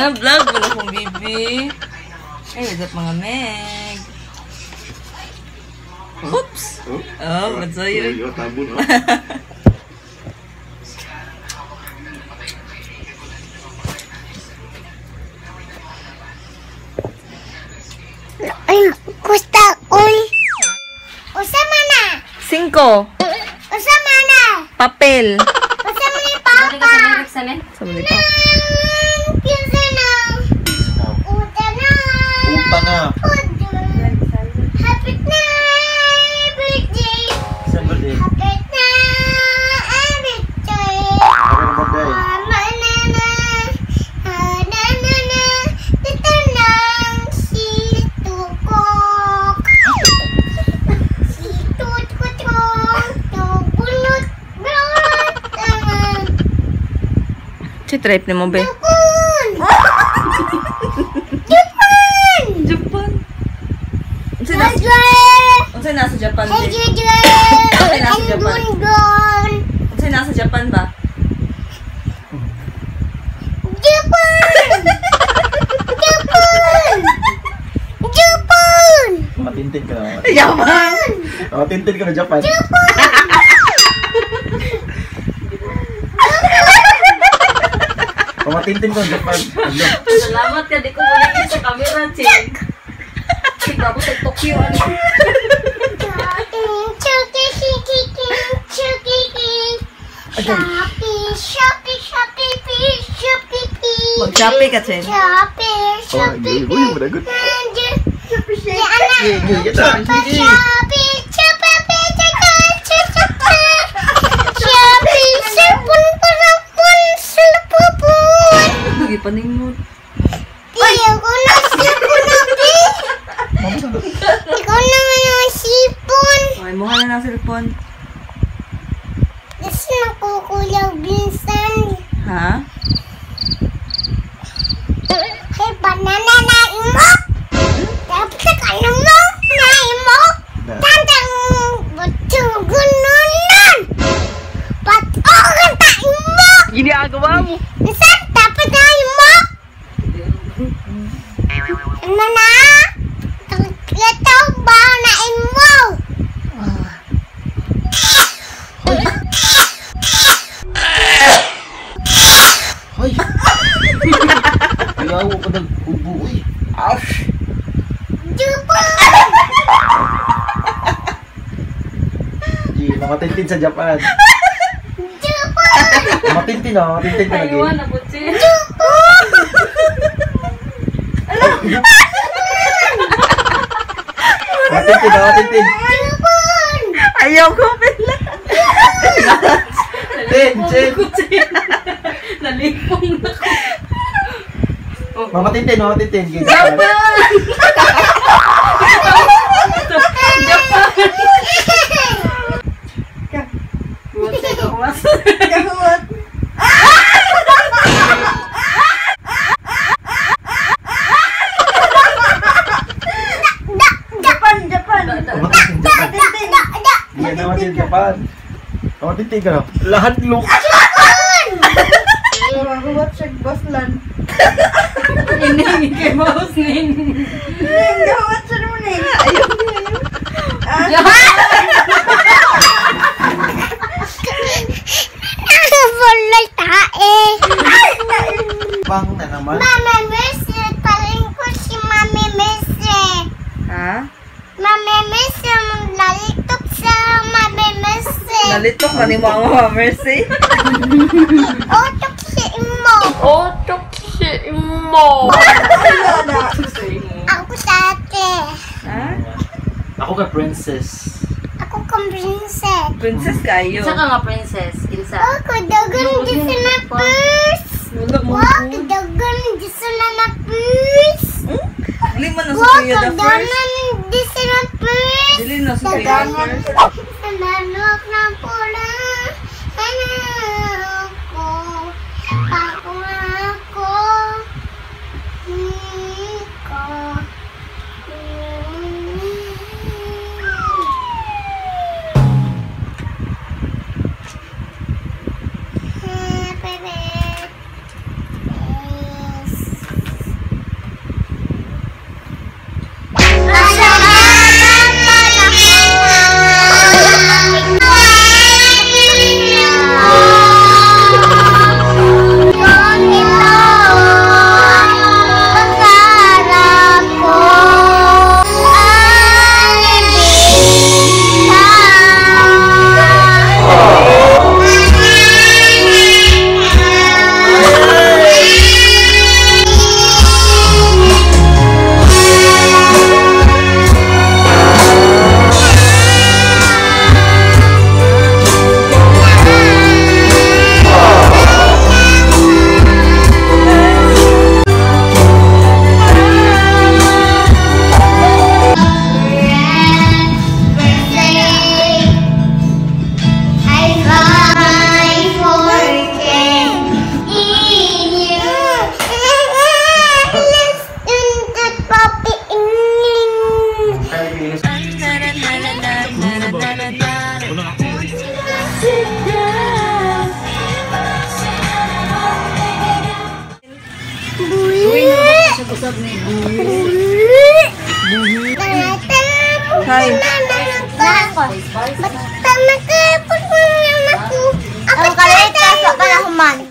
Nga vlog wala kong bibi. Ay, what's up mga meg? Oops! Oh, what's up yun? Ay, gusta uy. Usa man na. 5. Usa man na. Papel. Usa man ni papa. Sa ni papa. Kinsa na. Uta na. Uta na. Happy na birthday. Birthday. Happy na birthday. Happy birthday. Mama na na. Na na na. Dito nang si Tukok. Si Tukok. Tubunot. Bunot. Si trip ni mo be. Japan! Japan! Japan. Unsa nasa Japan? Hey, Unsa nasa Japan? Unsa nasa Japan ba? Japan! Japan! Japan! Matintin ka na. Japan! Matintin ka na Japan. Japan! Matintin ka na Japan. Salamat ka, di ko muna sa camera, Ching. Sige, ako sa Tokyo. Ano? Shopee, Shopee, Shopee, Shopee, Mag-Shopee ka, Chen. Shopee, Shopee, Shopee, Shopee, Shopee, Shopee, Shopee, Gipaningot. Ikaw na sipon na, Bi. Ikaw na nga sipon. Okay, mukha na ng cellphone. Kasi nakukulaw minsan. Ha? Hey, banana na imo. Dapat ka na mo. Na imo. Tantang butong gununan. Patokan ta imo. Ginagawa mo. Minsan, dapat na imo. Ano na? Ito ba na imo? Hoy! Ayaw ko nag-ubo eh. Ouch! Japan! G, nakatintin sa Japan. Japan! Matintin ah, matintin ka lagi. Taiwan, abuti. Japan! Matintin ah, matintin. Japan! Ayaw ko pala. Tin, chin. Nalipong na ko. Mamatintin, mamatintin. Japan! Japan! Kahuat. Japan, Japan. Mamatintin, Japan. Hindi na matintin, Japan. Mamatintin ka na. Lahat look. Kahuat siya, baslan. Ining, kay mouse ning. Ning, kahuat siya naman eh. Ayaw, ayaw. Wala tae. Pang na naman. Mama Mercy, paling ko si Mami Mercy. Ha? Mami Mercy, lalitok sa Mami Mercy. Nalitok na ni Mama Mercy. Otok si imo. Otok si imo. Ako tate. Ha? Ako ka princess. Ako kang princess. Princess kayo. Kinsa ka nga princess? Kinsa? Ako dagan di sa na purse. Wala mo. Wag dagan di sa na purse. Dili man na Wag Sophia the first. dagan di sa na purse. Dili na Sophia the first. Manok na pula. Anak ko. Ako ako. Niko. Happy birthday. Usab ni buhi. Hi. Basta nakapos mo naman ako. Ang kalita sa kalahuman.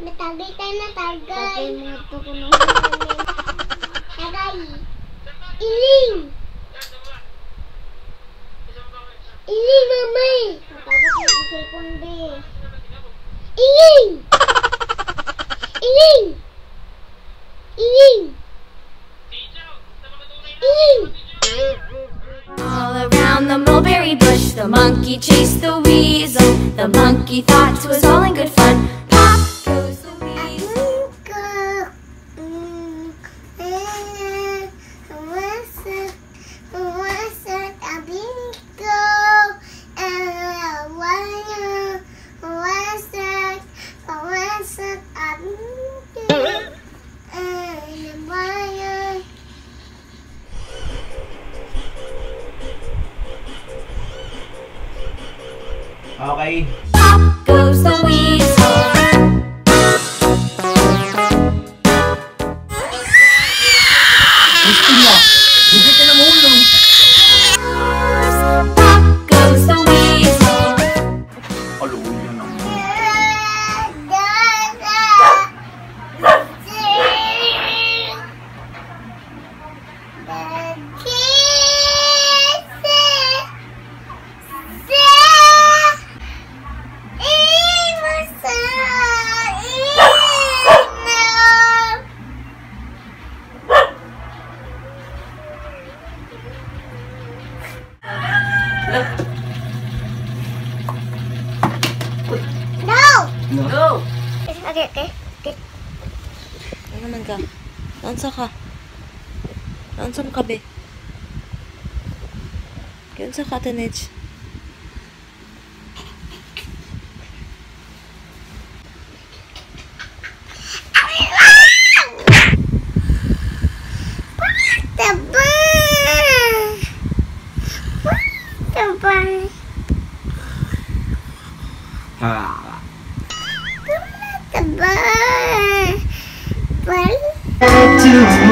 Natagay tayo, natagay. Tagay. Iling. Iling, mamay. Matagay yung cellphone, be. Iling. Iling. Iling. Iling. All around the mulberry bush, the monkey chased the weasel. The monkey thought 'twas all in good fun. Pop goes the weasel. Okay. Pop goes the weasel. Christina, hindi ka na mahulog. Pop goes the weasel. Aluya naman. No! Go! Okay. Ano naman ka? Naunsa ka? Naunsa mo ka, be? Kiunsa ka, Tenage? Taba! Taba! Ah. Taba! Bal? To